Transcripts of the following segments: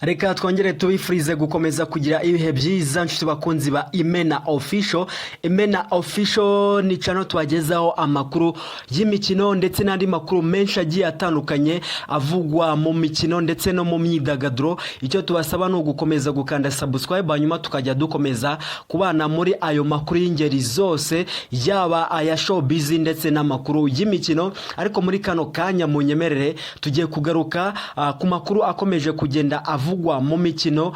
Reka twongere tubifurize gukomeza kugira ibihe byiza, nshuti bakunzi ba Imena Official. Imena Official ni channel tubagezaho amakuru y'imikino ndetse n'andi makuru menshi agiye atandukanye avugwa mu mikino ndetse no mu myidagaduro. Icyo tubasaba ni ugukomeza gukanda subscribe, hanyuma tukajya dukomeza kubana muri ayo makuru y'ingeri zose, yaba aya showbiz ndetse n'amakuru y'imikino. Ariko muri kano kanya munyemerere tugiye kugaruka ku makuru akomeje kugenda avugwa mu mikino,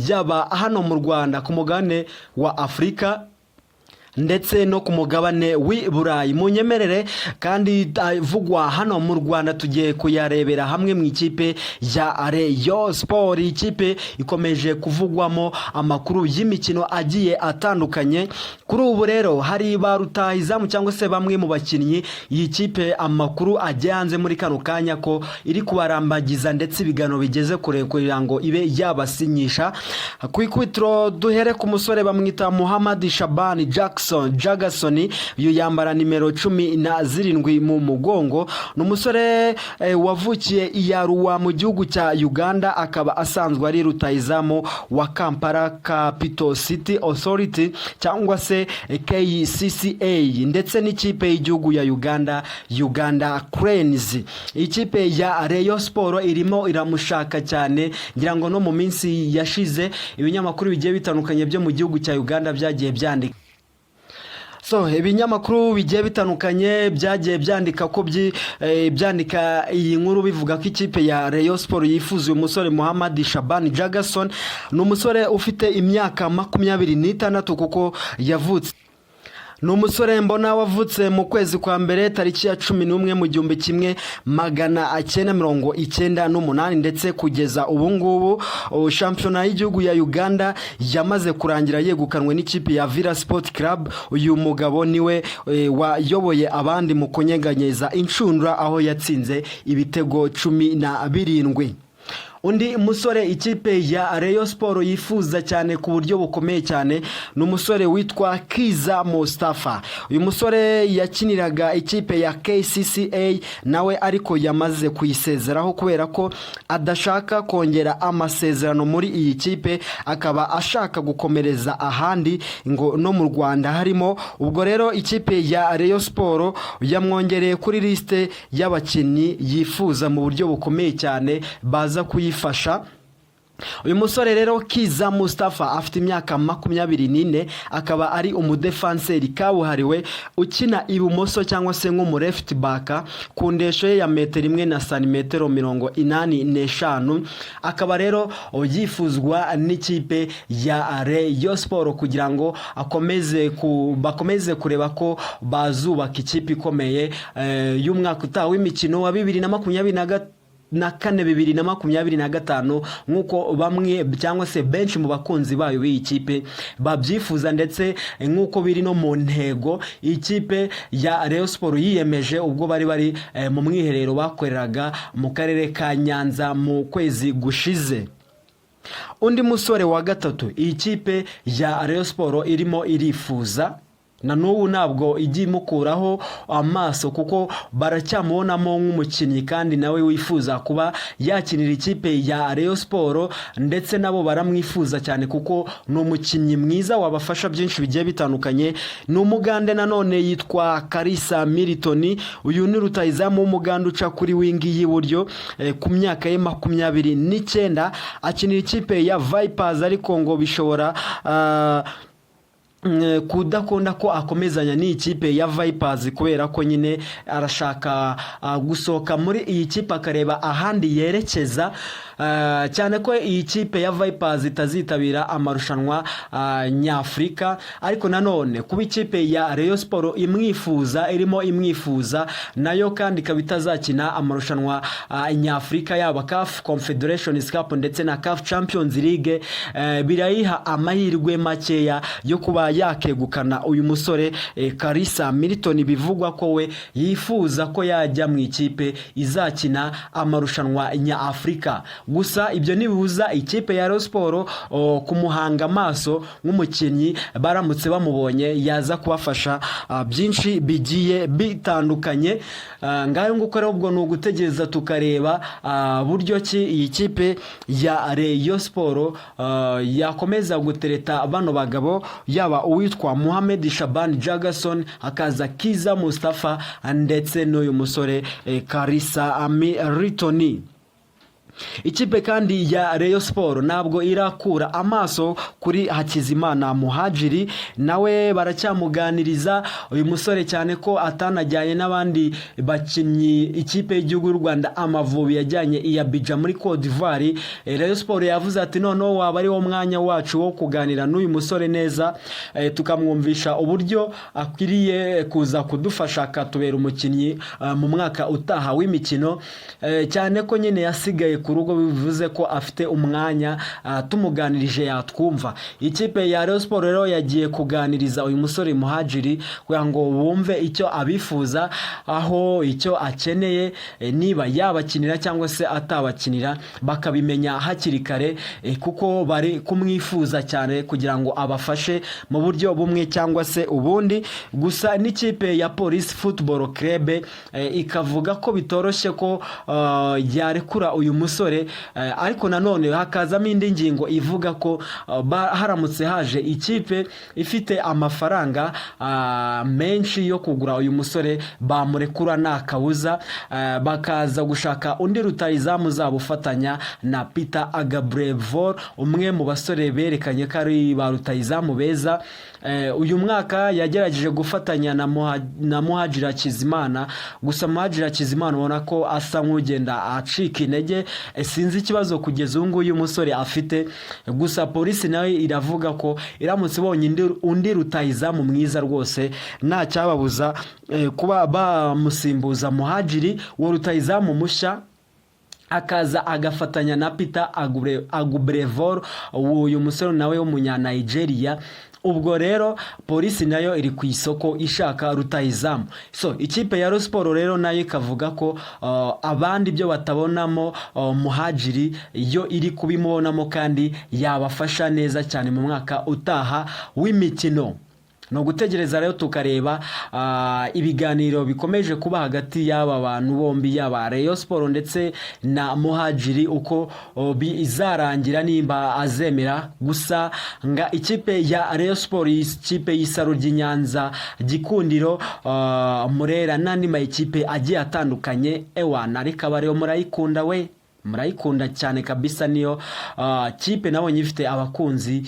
yaba hano mu Rwanda, ku mugabane wa Afurika ndetse no ku mugabane w'i Burayi. Munyemerere kandi avugwa hano mu Rwanda tugiye kuyarebera hamwe mu ikipe ya Rayon Sport. Ikipe ikomeje kuvugwamo amakuru y'imikino agiye atandukanye. Kuri ubu rero hari ba rutahizamu cyangwa se bamwe mu bakinnyi iyi kipe, amakuru agiye hanze muri kano kanya ko iri kubarambagiza, ndetse ibiganiro bigeze kure kugira ngo ibe yabasinyisha. Ku ikubitiro duhere ku musore bamwita Muhammad Shabani Jackson Jagason. Uyu yambara nimero 17 mu mugongo. Ni umusore wavukiye i Arua mu gihugu cya Uganda, akaba asanzwe ari rutahizamu wa Kampala Capital City Authority cyangwa se KCCA ndetse n'ikipe y'igihugu ya Uganda, Uganda Cranes. Ikipe ya Rayon Sport irimo iramushaka cyane. Ngira ngo no mu minsi yashize ibinyamakuru bigiye bitandukanye byo mu gihugu cya Uganda byagiye byandika, so ibinyamakuru bigiye bitandukanye byagiye byandika ko byandika iyi nkuru, bivuga ko ikipe ya Rayon Sport yifuza uyu musore Muhammad Shaban Jagason. Ni umusore ufite imyaka 26, kuko yavutse, ni umusore mbona wavutse mu kwezi kwa mbere, tariki ya 11, mu 1998. Ndetse kugeza ubu ngubu shampiyona y'igihugu ya Uganda yamaze kurangira yegukanwe n'ikipe ya Villa Sport Club. Uyu mugabo niwe wayoboye abandi mu kunyeganyeza inshundura, aho yatsinze ibitego 17. Undi musore ikipe ya Rayon Sport yifuza cyane ku buryo bukomeye cyane ni umusore witwa Kiza Mustafa. Uyu musore yakiniraga ikipe ya KCCA nawe, ariko yamaze kuyisezeraho kubera ko adashaka kongera amasezerano muri iyi kipe, akaba ashaka gukomereza ahandi, ngo no mu Rwanda harimo. Ubwo rero ikipe ya Rayon Sport yamwongereye kuri liste y'abakinnyi yifuza mu buryo bukomeye cyane baza kuyifasha. Uyu musore rero Kiza Mustafa afite imyaka 24, akaba ari umudefanseri kabuhariwe ukina ibumoso cyangwa se nk'umu left back, ku ndesho ye ya metero 1 na santimetero 85. Akaba rero yifuzwa n'ikipe ya Rayon Sport kugira ngo akomeze ku bakomeze kureba ko bazubaka ikipe ikomeye y'umwaka utaha w'imikino wa 2024, 2025, nk'uko bamwe cyangwa se benshi mu bakunzi bayo b'iyi kipe babyifuza, ndetse nk'uko biri no mu ntego ikipe ya Rayon Sport yiyemeje ubwo bari mu mwiherero bakoreraga mu karere ka Nyanza mu kwezi gushize. Undi musore wa gatatu iyi kipe ya Rayon Sport irimo irifuza, na n'ubu ntabwo ijya imukuraho amaso, kuko baracyamubonamo nk'umukinnyi kandi nawe wifuza kuba yakinira ikipe ya Rayon Sport, ndetse nabo baramwifuza cyane kuko ni umukinnyi mwiza wabafasha byinshi bigiye bitandukanye. Ni Umugande nanone, yitwa Karisa Milton. Uyu ni rutahizamu w'Umugande uca kuri wing y'iburyo, ku myaka ye 29, akinira ikipe ya Vipers, ariko ngo bishobora kudakunda ko akomezanya n'iyi kipe ya Vipers, kubera ko nyine arashaka gusohoka muri iyi kipe akareba ahandi yerekeza, cyane ko iyi kipe ya Vipers itazitabira amarushanwa nyafurika. Ariko nanone kuba ikipe ya Rayon Sport imwifuza, irimo imwifuza nayo kandi ikaba itazakina amarushanwa nyafurika, yaba CAF Confederations Cup ndetse na CAF Champions League, birayiha amahirwe makeya yo kuba Yakegukana uyu musore Karisa Milton, bivugwa ko we yifuza ko yajya mu ikipe izakina amarushanwa nyafurika. Gusa ibyo ntibibuza ikipe ya Rayon Sport kumuhanga amaso nk'umukinnyi baramutse bamubonye yaza kubafasha byinshi bigiye bitandukanye. Ngayo nguko rero, ubwo ni ugutegereza tukareba buryo ki iyi kipe ya Rayon Sport yakomeza gutereta bano bagabo, yaba uwitwa Mohamed Shaban Jagason, hakaza Kiza Mustafa ndetse n'uyu musore Karisa Milton. Ikipe kandi ya Rayon Sport ntabwo irakura amaso kuri Hakizimana Muhajiri, nawe baracyamuganiriza uyu musore, cyane ko atanajyanye n'abandi bakinnyi ikipe y'igihugu y'u Rwanda Amavubi yajyanye i Abidjan muri Cote d'Ivoire. Rayon Sport yavuze ati: "Noneho waba ari wo mwanya wacu wo kuganira n'uyu musore neza, tukamwumvisha uburyo akwiriye kuza kudufasha, akatubera umukinnyi mu mwaka utaha w'imikino, cyane ko nyine yasigaye ku rugo, bivuze ko afite umwanya, tumuganirije yatwumva." Ikipe ya Rayon Sport rero yagiye kuganiriza uyu musore Muhajiri kugira ngo bumve icyo abifuza, aho icyo akeneye, niba yabakinira cyangwa se atabakinira, bakabimenya hakiri kare, kuko bari kumwifuza cyane kugira ngo abafashe mu buryo bumwe cyangwa se ubundi. Gusa n'ikipe ya Police Football Club ikavuga ko bitoroshye ko yarekura uyu musore, ariko nanone hakazamo indi ngingo ivuga ko haramutse haje ikipe ifite amafaranga menshi yo kugura uyu musore, bamurekura nta kabuza, bakaza gushaka undi rutayizamu uzaba ufatanya na Peter Agabrevor, umwe mu basore berekanye ko ari ba rutayizamu beza. Uyu mwaka yagerageje gufatanya na Muhajiri Hakizimana, gusa Muhajiri Hakizimana ubona ko asa nk'ugenda acika intege. Sinzi ikibazo kugeza ubu nguyu umusore afite. Gusa Polisi nayo iravuga ko iramutse ibonye undi rutayizamu mwiza rwose, nta cyababuza kuba bamusimbuza Muhajiri, uwo rutayizamu mushya akaza agafatanya na Peter Agubrevor, uyu musore nawe w'umunya-Nigeria. Ubwo rero Polisi nayo iri ku isoko ishaka rutayizamu. So ikipe ya Rayon Sport rero nayo ikavuga ko abandi ibyo batabonamo Muhajiri, yo iri kubimubonamo kandi yabafasha neza cyane mu mwaka utaha w'imikino. Ni ugutegereza rero tukareba ibiganiro bikomeje kuba hagati y'aba bantu bombi, yaba Rayon Sport ndetse na Muhajiri, uko bizarangira, nimba azemera. Gusa nga ikipe ya Rayon Sport, ikipe y'Isaro ry'i Nyanza, Gikundiro, Murera n'andi makipe agiye atandukanye, ewana, ariko aba Rayon murayikunda we, murayikunda cyane kabisa. Niyo kipe nabonye ifite abakunzi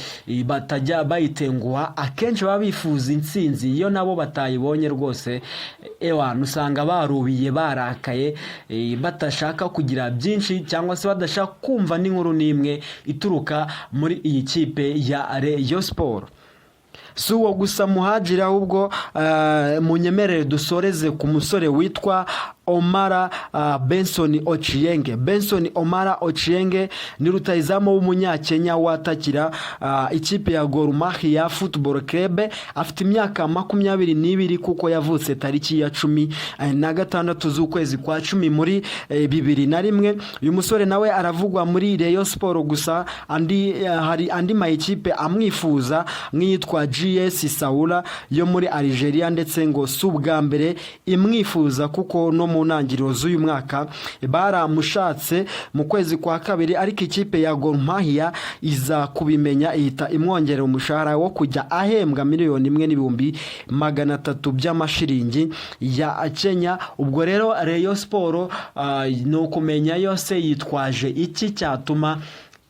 batajya bayitenguha, akenshi baba bifuza intsinzi. Iyo nabo batayibonye rwose, ewana, usanga barubiye, barakaye, badashaka kugira byinshi cyangwa se badashaka kumva n'inkuru n'imwe ituruka muri iyi kipe ya Rayon Sport. Si uwo gusa Muhajiri, ahubwo munyemerere dusoreze ku musore witwa Omara Benson Ochienge. Benson Omara Ochienge ni rutayizamu w'umunyakenya watakira ikipe ya Gor Mahia Football Club. Afite imyaka 22, kuko yavutse tariki ya 16 z'ukwezi kwa 10 muri 2001. Uyu musore nawe aravugwa muri Rayon Sport, gusa hari andi mayikipe amwifuza nk'iyitwa JS Saoura yo muri Algeria, ndetse ngo si ubwa mbere imwifuza, kuko no mu ntangiriro z'uyu mwaka baramushatse mu kwezi kwa kabiri, ariko ikipe ya Gor Mahia iza kubimenya, ihita imwongerera umushahara wo kujya ahembwa 1,300,000 by'amashiringi ya Kenya. Ubwo rero Rayon Sport ni ukumenya yose yitwaje iki cyatuma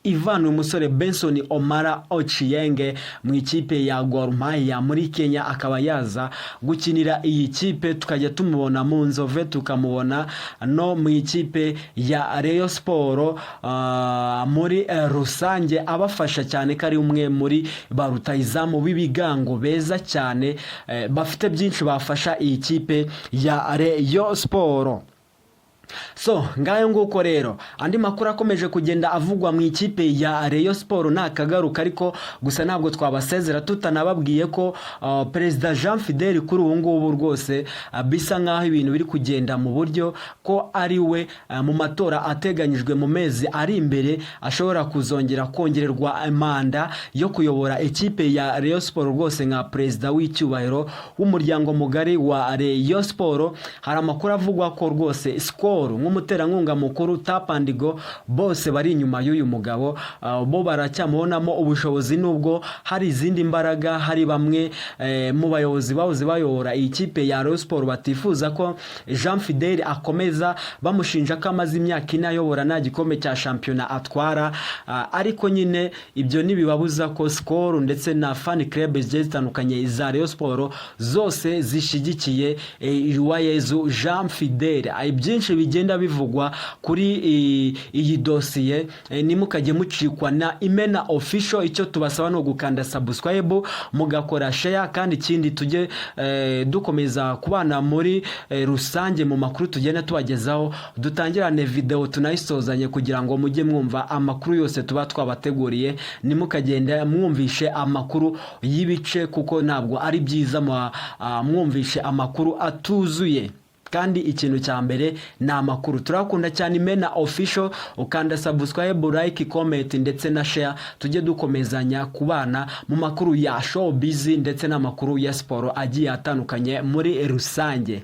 ivana uyu musore Benson Omara Ochienge mu ikipe ya Gor Mahia muri Kenya, akaba yaza gukinira iyi kipe, tukajya tumubona mu Nzove, tukamubona no mu ikipe ya Rayon Sport muri rusange, abafasha cyane ko ari umwe muri ba rutayizamu b'ibigango beza cyane, bafite byinshi bafasha iyi kipe ya Rayon Sport. So ngayo nguko rero, andi makuru akomeje kugenda avugwa mu ikipe ya Rayon Sport nakagaruka. Ariko gusa ntabwo twabasezera tutanababwiye ko Perezida Jean Fidel kuri ubu ngubu rwose bisa nk'aho ibintu biri kugenda mu buryo ko ari we mu matora ateganyijwe mu mezi ari imbere ashobora kuzongera kongererwa manda yo kuyobora ikipe ya Rayon Sport rwose nka perezida w'icyubahiro w'umuryango mugari wa Rayon Sport. Hari amakuru avugwa ko rwose Skol nk'umuterankunga mukuru, Tap and Go, bose bari inyuma y'uyu mugabo. Bo baracyamubonamo ubushobozi nubwo hari izindi mbaraga, hari bamwe mu bayobozi bahoze bayobora iyi kipe ya Rayon Sport batifuza ko Jean Fidel akomeza, bamushinja ko amaze imyaka 4 ayobora nta gikombe cya shampiyona atwara. Ariko nyine ibyo ntibibabuza ko Skol ndetse na fan club zigiye zitandukanye za Rayon Sport zose zishyigikiye Uwayezu Jean Fidel. Byinshi bigenda bivugwa kuri iyi dosiye, ntimukajye mucikwa na Imena Official. Icyo tubasaba ni ugukanda subscribe, mugakora share, kandi ikindi tujye dukomeza kubana muri rusange mu makuru tugenda tubagezaho. Dutangirane video tunayisozanye kugira ngo mujye mwumva amakuru yose tuba twabateguriye. Ntimukagende mwumvishe amakuru y'ibice kuko ntabwo ari byiza mwumvishe amakuru atuzuye, kandi ikintu cya mbere ni amakuru. Turakunda cyane Imena Official. Ukanda subscribe, like, comment ndetse na share, tujye dukomezanya kubana mu makuru ya showbiz ndetse n'amakuru ya siporo agiye atandukanye muri rusange.